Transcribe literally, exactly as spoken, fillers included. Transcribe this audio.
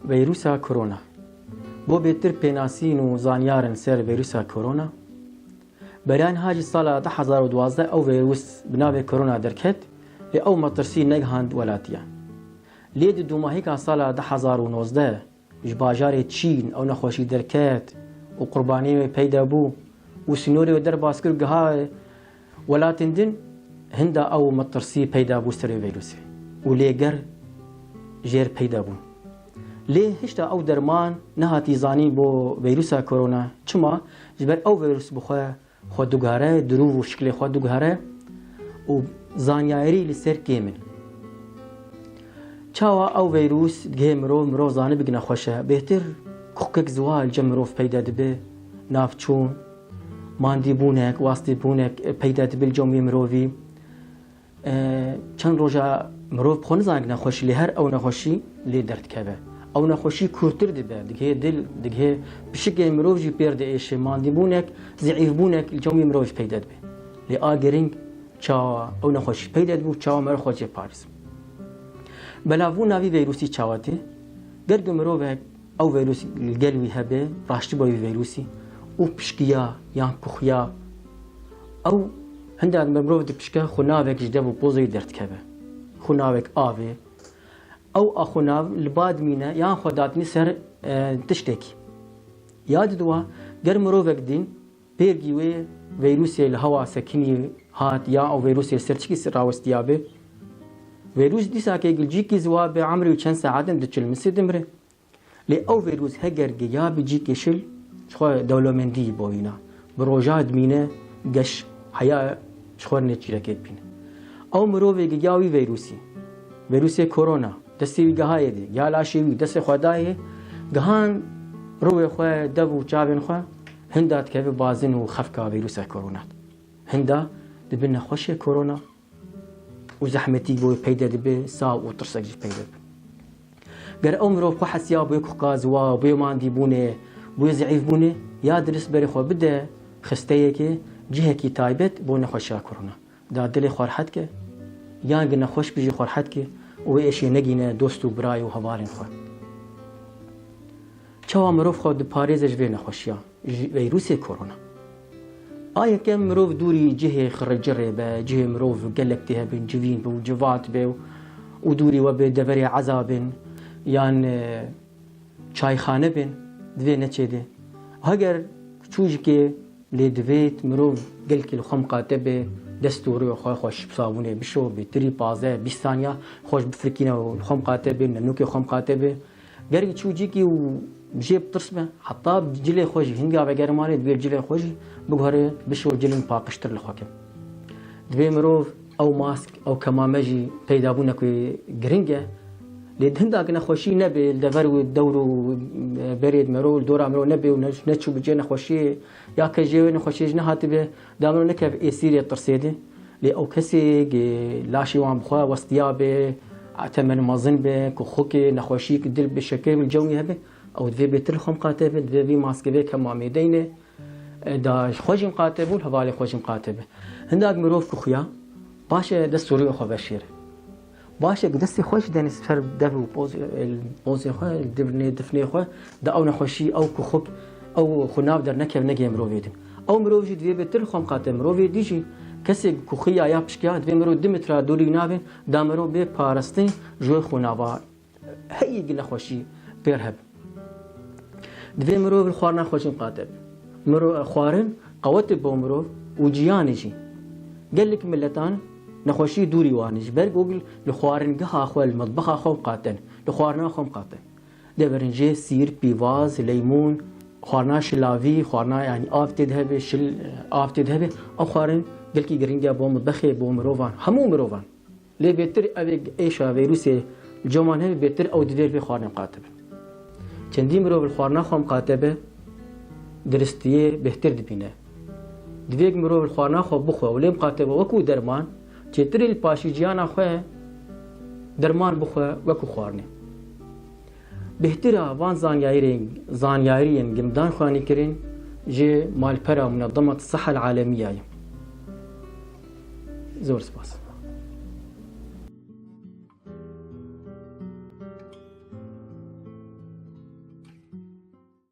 Veyrusa korona. Bo bêtir pênasîn û zanyarên ser veyrusa korona. Beriya niha ji sala du hezar û duwazdeh ew veyrus bi navê korona derket, lê ew metirsî negihand welatiyan. Lê di dûmahîka sala du hezar û nozdeh ji bajarê Çîn ew nexweşî derket û qurbaniyê wê peyda bû û sînorê wê derbas kir û giha welatên din, hinda ew metirsî peyda bû serê veyrusê û lê ger jêr peyda bûn. Lê hişta ew derman nehatî zanîn bo veyrusa korona. Çima? Ji ber ew veyrus bi xwe xwe diguhere, dirûv û şiklê xwe diguhere û zanyarî li ser kêm in. Çawa ew veyrus digihê mirov, mirov zanibik nexweş e? Bêhtir kuxkek ziwa li cem mirov peyda dibe, navçûn, mandîbûnek, wastîbûnek peyda dibe li cem wî mirovî. E, çend roja mirov bi xwe nizanik nexweşî, lê her ew nexweşî lê derdikeve. Ew nexweşî kûrtir dibe, digihê dil, digihê pişikê mirov jî pêr diêşe, mandîbûnek, zeîfbûnek li cem wî mirov jî peyda dibe. Lê a giring çawa ew nexweşî peyda dibe û çawa meriv xwe jê parêz. Belavbûna vî veyrusî çawa tê? Ger ku mirovek ew veyrus li gel wî hebe, raştî bo vî veyrusî û pişkiya yan kuxiya, ew hinda mirov dipişke xunavek ji dev û pozê wî derdikeve. Xunavek avê. Ew a xunav li ba dimîne yan xwe datîne ser, e, tiştekî. Ya diduwa, ger mirovek din pêrgî wê veyrusê li hewa sekinî hat ya ew veyrusê ser çikî rawestiyabe, veyrus dîsakê gilcîkî ziwa bi emrî û çend saetin diçilmisê dimire. Lê ew vîrus heger giya bi cîkê şil, ji xwe dewlemendî bo wîna. Bi roja dimîne geş heya ji xwe nê çîrekê dibîne. Ew mirovê giya wî vîrusî, vîrusê korona, destê wî gihayê dê, ya laşê wî destê xwe dayê, gihan rûyê xwe, dev û çavên xwe, hinda dikeve bazin û xefka vîrusa korona. Hinda dibe nexweşê korona. Û zehmetî bo wê peyde dibe, saw û tirsek jî peyde dibe. Ger ew mirov xwe hesiya bo wê kuxka ziwa, bo wê mandîbûnê, bo wê zeîfbûnê, ya dirist berê xwe bide xisteyekê, cihekî taybet bo nexweşiya korona. Da dilê xwe rehet ke, yan gi nexweş bijî xwe rehet ke û wê êşê negîne dost û birayê û hevalên xwe. Çawa mirov xwe diparêze ji vê nexweşiya, ji vîrusê korona? A yekem, mirov dûrî cihê xiricirê be, cihê mirov gelek tê hebin, civîn be û civat be û dûrî we be deverê eza bin, yan, e, çayxane bin, divê neçêde. Heger çû jikê lê divêt mirov gelkî li xwe miqate be, dest û rûyê xwe xweş bi sabûnê bişo, bêtirî pazdeh bîst saniya xweş bifirkîne û li xwe miqate be, nenûkê xwe miqate be. Ger çû cîkî û jê bi tirs be, heta cilê xwe jî hinga vegermanê divê cilê xwe jî biguhere bişo cilin paqijtir li xwe ke. Divê mirov ew mask, ew kemame jî peydabûnek wê giring e. Lê di hinda ki nexweşî nebe, li dever wê dewr û, e, berê di mero, li dora mero nebe û ne, neçû bi cê nexweşiyê ya ke jê wê nexweşiyê jî nehatibe, da mero nekev êsîrê tirsê de. Lê ew kesê, e, laşê wan bi xwe westiya be, temen mezin be, ku xwikê, nexweşî, ku dil bi şeker û cewî hebe, ew divê bêtir li xwe miqate be, divê vî maske vê kemamê deyne, e, da ji xwe jî miqate be û li hevalê xwe jî miqate be. Hindak mirov ku xuya, baş e dest û rûyê xwe veşêre. Baş e ku destê xwe jî denê ser dev û poz-, e, pozê xwe, divnê, difnê xwe, da ew nexweşî, ew ku xwik, ew xunav dernekevne gê mirovê din. Ew mirov jî divê bêtir li xwe miqate. Mirovê dî jî kesê ku xuya ya pişkiya, divê mirov du metra dûrî nabe, da mirov bê parastin ji wê xunava heyî gi nexweşî pêr hebe. Divê mirov li xwarina xwe jî miqate be. Mirov, xwarin qewet e bo mirov û ciyanê jî. Gelek miletan nexweşî dûrî wan e. Ji ber ku li xwaringeha xwe, li metbexa xwe miqate ne. Li xwarina xwe miqate. Deverin jê sîr, pîvaz, leymûn, xwarina şilavî, xwarina, yanî av tê de hebe, şil, av tê de hebe. Ew xwarin gelkî giring e bo metbexê, bo mirovan, hemû mirovan. Lê bêtir ev ê êşa vîrusê li cem wan hebe, bêtir ew divê li vê xwarinê miqate bin. Çendî mirov li xwarina xwe miqate be, diristiyê bêhtir dibîne. Divê ku mirov li xwarina xwe bixwe û lê miqate be wekû derman, çêtirî li paşî ciyana xwe derman bixwe wekû xwarinê. Bêhtira van zanyayirên, zanyariyên gimdan xwanî kirin ji malpera Munezzemet Sihha Alemiya ye. Zor spas.